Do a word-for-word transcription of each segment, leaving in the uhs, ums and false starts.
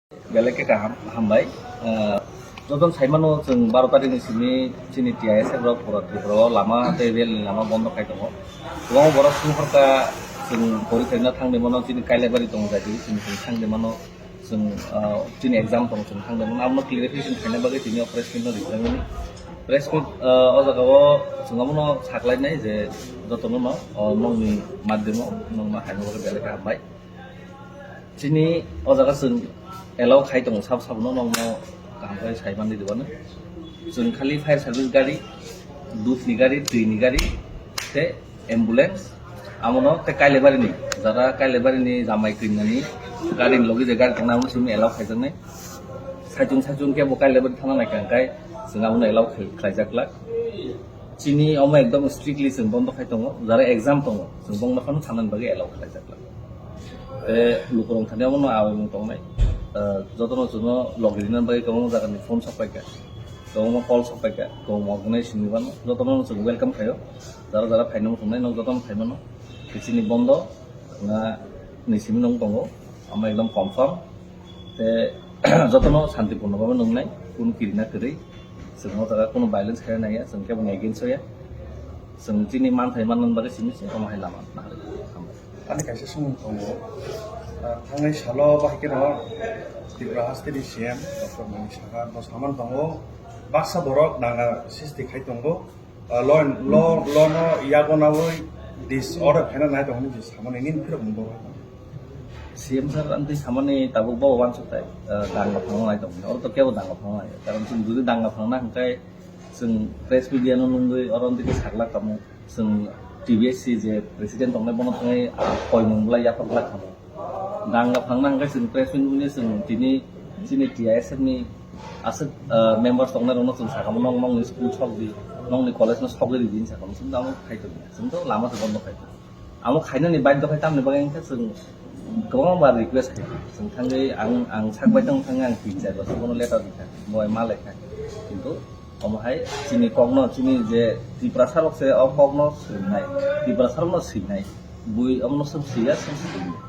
Belai khe kaham, hambai. Ah, joto saimano chwng baro tarikni simi chini T I S F rok pura Tripura o lama tei rail ni lama bondo khai tongo. Kwbangma borok songkhorkha chwng pori khaina thangwi mano chini Kailabari tongo jai chini chwng thangwi mano chwng, ah, chini exam tongo chwng thangwi mano abono clarification khaina bagwi tini o press meet no rijak mani. Press meet, ah, o jaga o chwng abono saklainai je jotono no, o nokni madhyamo nokno haino bagwi belai khe hambai. Chini o jaga chwng allow khai tongo sabo sabo no nokno kaham khe sai manwi rwmani. Chwng khali fire service gari, dudh ni gari, twi ni gari tei ambulance abono tei Kailabari ni jara Kailabari ni jamai twinani gari ni logi je gari tongnai abono chwng allow khaijaknai. Saichung saichung khe bo Kailabari thana nai kha hwnkhe chwng abono allow khai-, khlaijak glak. Chini omo ekdom strictly chwng bondo khai tongo, jara exam tongo, chwng bongno phano thanani bagwi allow khlaijak glak. Tei lukurok thani omono awi mung tongnai. Eh, jotono chwngno logi rina bagwi kwbangma jagani phone sok paikha, kwbangma call sok paikha, kwbangma organization ni bano jotono chwng welcome khaio. Jara jara phaino muchungnai nok jotono phaimano. Chini bondo na ni simi nung tongo, omo ekdom confirm. Tei jotono santipurno bhabe nungnai, kunu kirina kwrwi. Chwng o jaga kunu violence khaina naiya, chwng kebo ni against o ya. Chwng chini manthai manna bagwi simi se omo hai lama naharwi. Hambai. Ani kaisa swngmung tongo. Ah, thangnai salo bahai kheno Tripura haste ni C M Doctor Manik Saha bo saman tongo. Baksa borok nanga sisti khai tongo. Ah, law, law, law no yago nawi disorder khaina nai tongo hinwi samani nini phirok mung bo. C M sir, ang twi samani tabuk bo uansuk tai, ah, danga phangna nai tongo. Oro to kebo danga phangna nai. Karon chwng jodi danga phangna hwnkhe chwng press media no nungwi oro twi saklak tamo. Chwng T B S C je president tongnai bono thangwi, ah, koimung bwlai yaphar bwlai tamo. Danga phangna hwnkhe chwng press meet wngwi chwng tini chini T I S F ni aswk, ah, members tongnai rokno chwng sakha, "Nong nongni school sok di, nongni college no sogwi ridi," hinwi sakha, chwng tamo khai tongya, chwng to lama se bondo khai tong. Amo khainani baidhyo khai tamni bagwi wngkha chwng kwbangma bar request khai chwng thangwi ang, ang sak bai tong thangwi ang tin char bosor bono letter rikha, bo ma lekha, kintu omo hai chini kokno chini je Tiprasa rok se o kokno swrwngnai, Tiprasa rokno swinai, bui omono swng swiya swng swrwngya.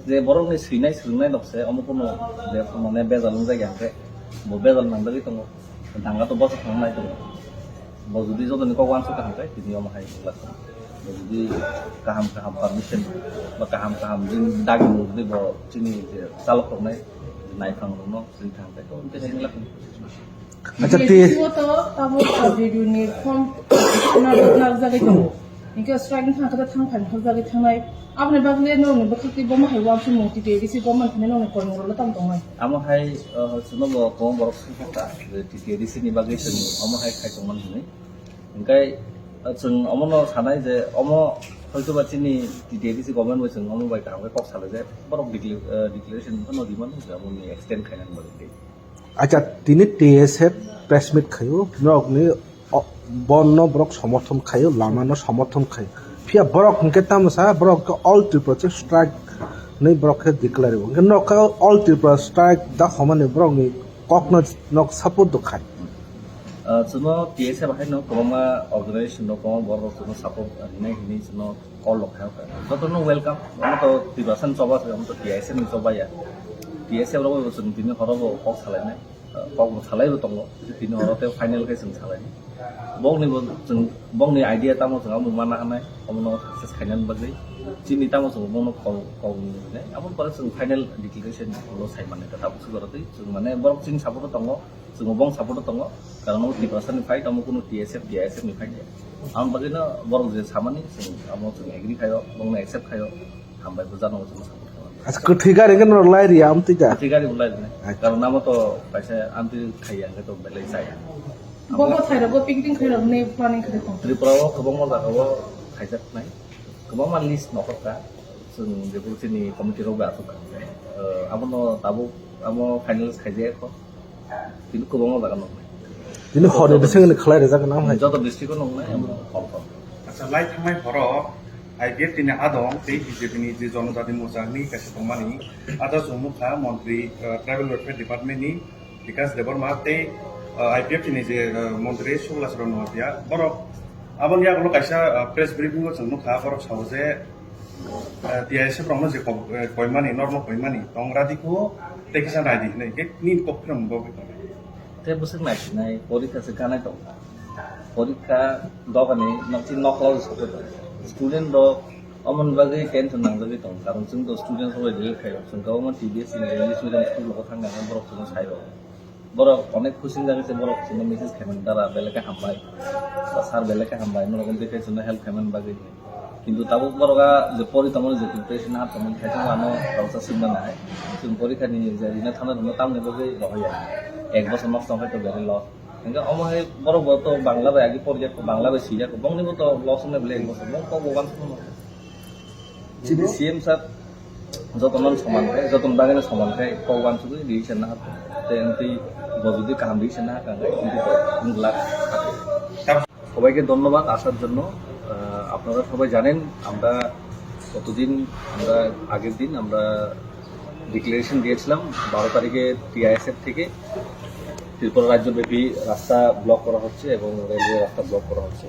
Je borokni swinai swrwngnai rok se omo kunu be-, mane bejal wngjak ya hwnkhe bo bejal nangjagwi tongo. Danga to bosok thang nai tongo. Bo jodi jotoni kok uansuk kaham khe tini omo hai wngla tongo. Bo jodi kaham kaham permission ba kaham kaham jodi dagi mung jodi bo chini je chalok rok nai naithang rok no swrwng thang khe to tei wngla tongo. Acha, T- T S C o to tamo radio ni form na, na jagwi tongo. Hinkhe strike wngkha khe thang phai thang jagwi thangnai. Aboni bagwi le nokni bwkhak twi bomo hai uansukmung T T A D C government thani nokni kormo rok le tamo tongnai. Amo hai, uh, chwngno bo kwbang borok swngkha je T T A D C ni bagwi chwng omo hai khai tongmani hwnwi. Hinkhe, uh, chwng omono sanai je omo hoitoba chini T T A D C government bai chwng omo bai kaham khe kok salaijak borok decla-, uh, declaration phano rimani je omo ni extend khainani bagwi. Acha, tini T S F press meet khaio, norokni o-, bondh no borok somorthon khaio, lama no somorthon khaio. Phiya borok hinkhe tamo sa, borok khe all Tripura se strike hinwi borok khe declare o. Hinkhe norok khe all Tripura strike da homani borokni kokno nok support do khai. Ah, chwngno T S F haino kwbangma organization rok, kwbangma borok rok chwngno support rinai hinwi chwngno call rok khai kha. Jotono welcome. Omo to Tiprasa ni choba se, omo to T S F ni choba ya. T S F rok bo chwng tini horo bo kok salainai. Ah, kok bo salai bo tongo. Tini horo tei final khe chwng salainai. Bokni bo chwng, bokni idea tamo chwng amo mana hanai. Omono success khainani bagwi. Chini tamo chwng bono kok, kok ni hinai. Amo pore chwng final declaration ulo sai mani ta tabuk se jora twi. Chwng mane borok chini support o tongo. Chwng bong support o tongo, karon omo Tiprasa ni fight, omo kunu T S F, T I S F ni fight ya. Amo bagwi no borok je samani, chwng amo chwng agree khaio, bongno accept khaio, hambai bo jano chwng support khaio. Acha, kwthwi gari khe norok lai riya, amtwi da? Kwthwi gari bo lai rwnai. Acha. Karon amo to kaisa amtwi khaiya, hwnkhe to belai chaya. Bo bo thairok bo picnic khairok ni planning khairok. Tripura o kwbangma jaga o khaijak nai. Kwbangma list nokhorkha, chwng jephuru chini committee rok bai achuk kha. Eh, abono tabuk amo finalize khaijak kho. Tini kwbangma jaga noknai. Tini hor ni bising ni khlai rijak nang hai. Joto district o noknai, amo hor hor. Acha, lai thangnai horo I P F T ni adong tei B J P ni je Jonojati Morcha ni kaisa tongmani, ada chwng nukha montri, eh, Tribal Welfare Department ni Bikash Debbarma tei, ah, I P F T ni je, ah, montri Subhas Chandra Noatia, borok aboni yagulo kaisa, ah, press briefing o chwng nukha, borok sao je T I S F rokno je kok-, eh, koimani, norno koimani, tongra di ko, tei kisa nai di hinwi, ke nini kok phirang bo. Tei bwswk naisinai porikha se ganai tongkha. Porikha dogani nokchi nokla sokoi tongo. Student rok omoni bagwi tension nangjagwi tongo. Karon chwng to student rok bai relate khaio. Chwng kwbangma T B S ni English medium school rogo thangkha borok chwngno sai rw. Borok onek khusi wng jagwi se borok chwngno message khaimani, "Dada belai khe hambai." Ba, "Sir belai khe hambai." Norok wngkhe chwngno help khaimani bagwi. Kintu tabuk borok a je pori tongmani je preparation ha tongmani khaisa ano kaisa singna nai. Chwng porikha ni je rina thana rwno tamni bagwi rohor ya. Ek bosor nok tong khe to very loss. Hingke omo hai borok bo to Bangla bai agi porjak, Bangla bai sijak, bongni bo to loss wngna belai ek bosor. Bo kok bo uansukma. Chini C M sir jotono soman khai, jotono bagwi soman khai, kok uansugwi decision na hapkha. Te wngtwi bo jodi kaham decision na hapkha, wngtwi to wng glak. সবাইকে ধন্যবাদ আসার জন্য। আহ, আপনারা সবাই জানেন, আমরা কতদিন, আমরা আগের দিন আমরা ডিক্লারেশন দিয়েছিলাম বারো তারিখে টিআইএসএফ থেকে ত্রিপুরা রাজ্যব্যাপী রাস্তা ব্লক করা হচ্ছে এবং রেলওয়ে রাস্তা ব্লক করা হচ্ছে।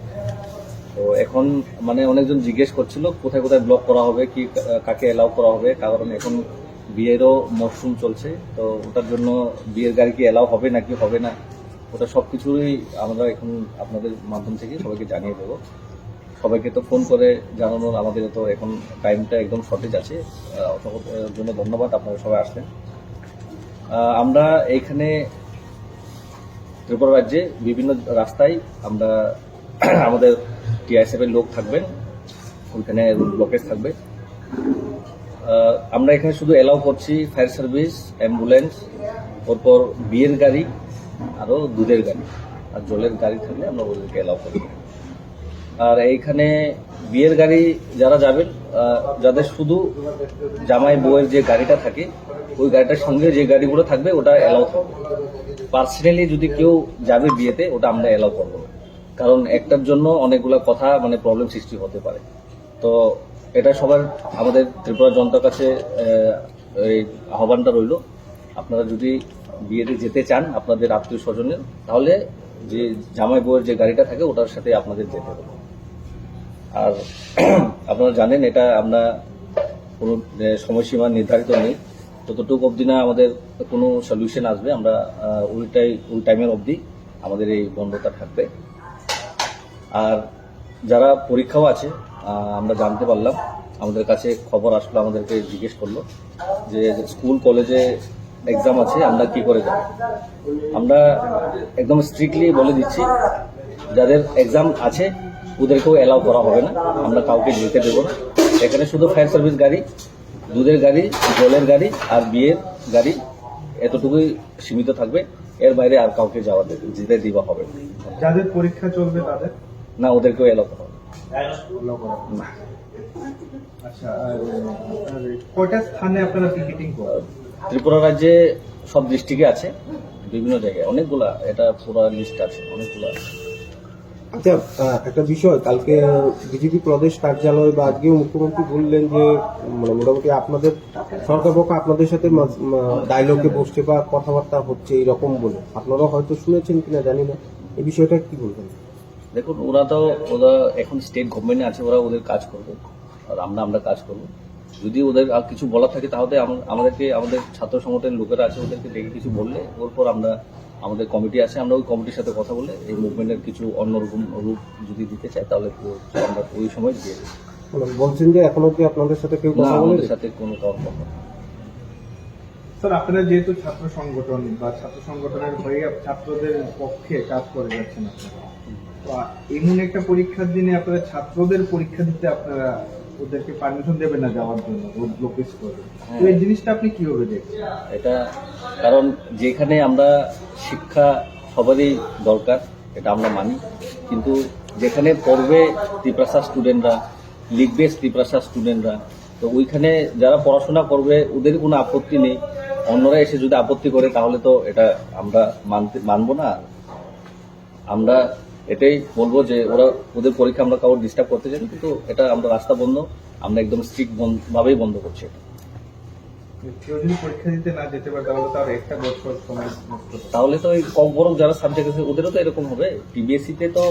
তো এখন মানে অনেকজন জিজ্ঞেস করছিল কোথায় কোথায় ব্লক করা হবে, কি কা-, কাকে অ্যালাউ করা হবে, কারণ এখন বিয়েরও মরশুম চলছে। তো ওটার জন্য বিয়ের গাড়ি কি অ্যালাউ হবে নাকি হবে না, ওটা সব কিছুই আমরা এখন আপনাদের মাধ্যম থেকে সবাইকে জানিয়ে দেবো। সবাইকে তো ফোন করে জানানোর আমাদের তো এখন টাইমটা একদম শর্টেজ আছে। আহ, সকলের জন্য ধন্যবাদ, আপনারা সবাই আসলেন। আহ, আমরা এইখানে ত্রিপুরা রাজ্যে বিভিন্ন রাস্তায় আমরা আমাদের টিআইএসএফ এর লোক থাকবেন, ওইখানে ব্লকেজ থাকবে। আহ, আমরা এখানে শুধু অ্যালাউ করছি ফায়ার সার্ভিস, অ্যাম্বুলেন্স, ওরপর বিয়ের গাড়ি, আরও দুধের গাড়ি, আর জলের গাড়ি থাকলে আমরা ওদেরকে অ্যালাউ করব। আর এইখানে বিয়ের গাড়ি যারা যাবেন, আহ, যাদের শুধু জামাই বউয়ের যে গাড়িটা থাকে, ওই গাড়িটার সঙ্গে যে গাড়িগুলো থাকবে ওটা অ্যালাউ থাকবে। পার্সোনালি যদি কেউ যাবে বিয়েতে, ওটা আমরা অ্যালাউ করবো না, কারণ একটার জন্য অনেকগুলা কথা মানে প্রবলেম সৃষ্টি হতে পারে। তো এটা সবার, আমাদের ত্রিপুরা জনতার কাছে, আহ, এই আহ্বানটা রইল, আপনারা যদি বিয়েতে যেতে চান আপনাদের আত্মীয় স্বজনের, তাহলে যে জামাই বউয়ের যে গাড়িটা থাকে ওটার সাথে আপনাদের যেতে হবে। আর আপনারা জানেন এটা আমরা কোনো, আহ, সময়সীমা নির্ধারিত নেই। যতটুকু অবধি না আমাদের কোনো সলিউশন আসবে, আমরা, আহ, ওইটাই, ওই টাইমের অবধি আমাদের এই বন্ধটা থাকবে। আর যারা পরীক্ষাও আছে, আহ, আমরা জানতে পারলাম, আমাদের কাছে খবর আসলো, আমাদেরকে জিজ্ঞেস করলো যে স্কুল কলেজে এক্সাম আছে, আমরা কি করে যাব। আমরা একদম স্ট্রিক্টলি বলে দিচ্ছি, যাদের এক্সাম আছে ওদেরকেও অ্যালাউ করা হবে না, আমরা কাউকে যেতে দেবো না। এখানে শুধু ফায়ার সার্ভিস গাড়ি, দুধের গাড়ি, জলের গাড়ি আর বিয়ের গাড়ি, এতটুকুই সীমিত থাকবে। এর বাইরে আর কাউকে যাওয়া দে-, যেতে দেওয়া হবে না। যাদের পরীক্ষা চলবে তাদের? না, ওদেরকেও অ্যালাউ করা হবে না। আচ্ছা, আর, আর কয়টা স্থানে আপনারা পিকেটিং করবেন? ত্রিপুরা রাজ্যে সব ডিস্ট্রিক্টে আছে, বিভিন্ন জায়গায় অনেকগুলা, এটা পুরো লিস্ট আছে, অনেকগুলা আছে। আচ্ছা, আহ, একটা বিষয়, কালকে বিজেপি প্রদেশ কার্যালয় বা আজকেও মুখ্যমন্ত্রী বললেন যে, মানে, মোটামুটি আপনাদের সরকার পক্ষ আপনাদের সাথে মা-, মা-, ডায়লগে বসছে বা কথাবার্তা হচ্ছে এইরকম বলে। আপনারা হয়তো শুনেছেন কিনা জানি না, এই বিষয়টা কি বলবেন? দেখুন, ওরা তো, ওরা এখন স্টেট গভর্নমেন্টে আছে, ওরা ওদের কাজ করবে, আর আমরা, আমরা কাজ করব। যদি ওদের আর কিছু বলার থাকে, তাহলে আম-, আমাদেরকে, আমাদের ছাত্র সংগঠনের লোকেরা আছে, ওদেরকে ডেকে কিছু বললে, ওর পর আমরা, আমাদের কমিটি আছে, আমরা ওই কমিটির সাথে কথা বলে এই মুভমেন্টের কিছু অন্যরকম রূপ যদি দিতে চায়, তাহলে তো আমরা ওই সময় দিয়ে দেবো। মানে, বলছেন যে এখনো কি আপনাদের সাথে কেউ না, কথা আমাদের বলেছে? সাথে কোনো কারোর কথা। স্যার, আপনারা যেহেতু ছাত্র সংগঠন বা ছাত্র সংগঠনের হয়ে আপ-, ছাত্রদের পক্ষে কাজ করে যাচ্ছেন আপনারা, তো এমন একটা পরীক্ষার দিনে আপনারা ছাত্রদের পরীক্ষা দিতে আপনারা ওদেরকে পারমিশন দেবেন না যাওয়ার জন্য, রোড ব্লকেজ করবেন, তো এই জিনিসটা আপনি কিভাবে দেখছেন? এটা কারণ যেখানে আমরা শিক্ষা সবারই দরকার, এটা আমরা মানি, কিন্তু যেখানে পড়বে তিপ্রাসা স্টুডেন্টরা, লিখবে তিপ্রাসা স্টুডেন্টরা, তো ওইখানে যারা পড়াশোনা করবে ওদের কোনো আপত্তি নেই। অন্যরা এসে যদি আপত্তি করে তাহলে তো এটা আমরা মানতে, মানবো না। আমরা এটাই বলবো যে ওরা, ওদের পরীক্ষা আমরা কাউকে ডিস্টার্ব করতে চাই না, কিন্তু এটা আমরা রাস্তা বন্ধ, আমরা একদম স্ট্রিক্ট ভাবেই বন্ধ করছি এটা। কেউ যদি পরীক্ষা দিতে না যেতে পারে, তাহলে তার একটা বছর সময় নষ্ট হবে। তাহলে তো এই কম বরং যারা সাবজেক্ট আছে ওদেরও তো এরকম হবে। টিবিএসসি তে তো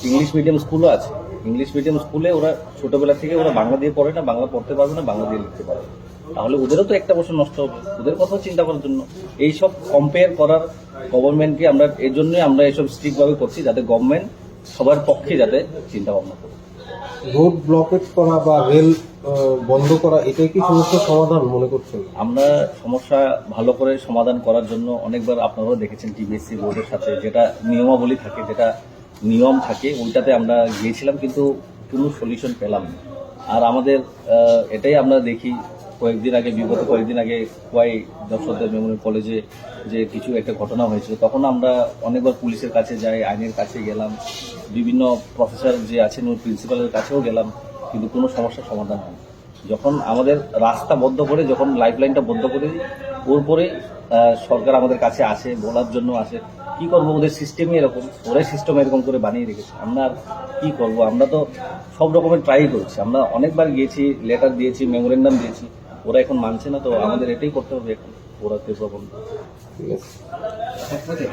ইংলিশ মিডিয়াম স্কুলও আছে। ইংলিশ মিডিয়াম স্কুলে ওরা ছোটবেলা থেকে ওরা বাংলা দিয়ে পড়ে না, বাংলা পড়তে পারবে না, বাংলা দিয়ে লিখতে পারবে না। তাহলে ওদেরও তো একটা বছর নষ্ট হবে, ওদের কথাও চিন্তা করার জন্য। এইসব কম্পেয়ার করার গভর্নমেন্টকে আমরা, এই জন্যই আমরা এইসব স্ট্রিক্টভাবে করছি, যাতে গভর্নমেন্ট সবার পক্ষে যাতে চিন্তা ভাবনা করে। রোড ব্লকেজ করা বা রেল আহ, বন্ধ করা, এটাই কি সমস্যার সমাধান মনে করছেন? আমরা সমস্যা ভালো করে সমাধান করার জন্য অনেকবার আপনারাও দেখেছেন টিবিএসসি বোর্ডের সাথে যেটা নিয়মাবলী থাকে, যেটা নিয়ম থাকে, ওইটাতে আমরা গিয়েছিলাম, কিন্তু কোনো সলিউশন পেলাম না। আর আমাদের আহ, এটাই আমরা দেখি, কয়েকদিন আগে, বিগত কয়েকদিন আগে খোয়াই যশোরদার মেমোরিয়াল কলেজে যে কিছু একটা ঘটনা হয়েছিল, তখন আমরা অনেকবার পুলিশের কাছে যাই, আইনের কাছে গেলাম, বিভিন্ন প্রফেসর যে আছেন ওই প্রিন্সিপালের কাছেও গেলাম, কিন্তু কোনো সমস্যার সমাধান হয়নি। যখন আমাদের রাস্তা বন্ধ করে, যখন লাইফলাইনটা বন্ধ করে দিই, ওর পরে আহ, সরকার আমাদের কাছে আসে, বলার জন্য আসে। কি করবো, ওদের সিস্টেমই এরকম, ওরাই সিস্টেম এরকম করে বানিয়ে রেখেছে। আমরা আর কি করবো, আমরা তো সব রকমের ট্রাই করছি, আমরা অনেকবার গিয়েছি, লেটার দিয়েছি, মেমোরেন্ডাম দিয়েছি, ওরা এখন মানছে না। তো আমাদের এটাই করতে হবে এখন, ওরা ত্রিপুরা বন্ধ। ঠিক আছে।